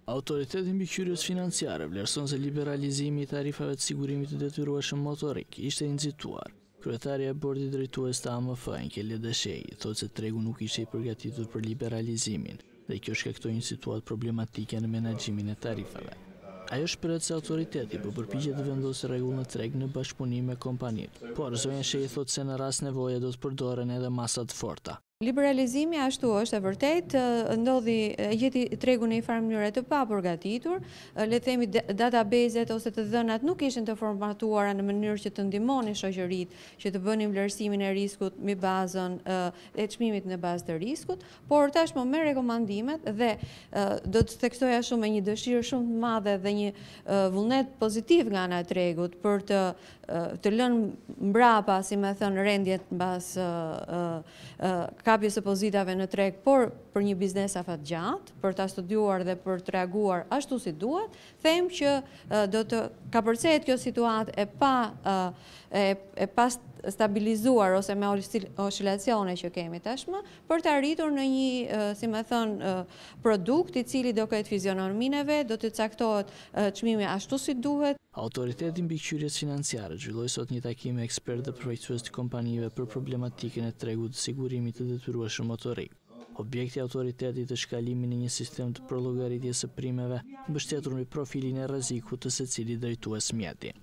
Autoriteti i Mbikëqyrjes Financiare vlerëson se liberalizimi i tarifave të sigurimit të detyrueshëm motorik ishte i nxituar. Kryetarja e Bordit Drejtues të AMF, Enkeleda Shehi, thotë se tregu nuk ishte i përgatitur për liberalizimin dhe kjo shkaktoi një situatë problematike në menaxhimin e tarifave. Ajo shprehet se autoriteti po përpiqet të vendosë rregull në treg në bashkëpunim me kompanitë. Por, zonja Shehi thotë se në rast nevoje do të përdoren edhe masa të forta. Liberalizimi ashtu është e vërtetë, ndodhi, e gjeti tregun në një farë mënyre të papërgatitur, le të themi database-et ose të dhënat nuk ishin të formatuara në mënyrë që të ndihmonin shoqëritë që të bënin vlerësimin e riskut mbi bazën e çmimit në bazë të riskut, por tashmë me rekomandimet dhe do të theksoja shumë me një dëshirë shumë të madhe dhe një vullnet pozitiv nga ana e tregut për të të lënë mbrapa, si me thënë, rendjet mbas kapjes së pozitave në treg, por për një biznes afatgjatë, për ta studiuar dhe për të reaguar ashtu si duhet, them që do të kapërcehet kjo situatë e pa e pa stabilizuar ose me oscilacione që kemi tashmë, për të arritur në një, si me thënë, produkt i cili do ketë fizionominë e vet, do të caktohet çmimi ashtu si duhet. Autoriteti i Mbikëqyrjes Financiare zhvilloi sot një takim me ekspertë dhe përfaqësues të kompanive për problematikën e tregut të sigurimit të detyrueshëm motorik. Objekti i autoritetit është kalimi në një sistem të përllogaritjes së primeve, mbështetur mbi profilin e rrezikut të secilit drejtues mjeti.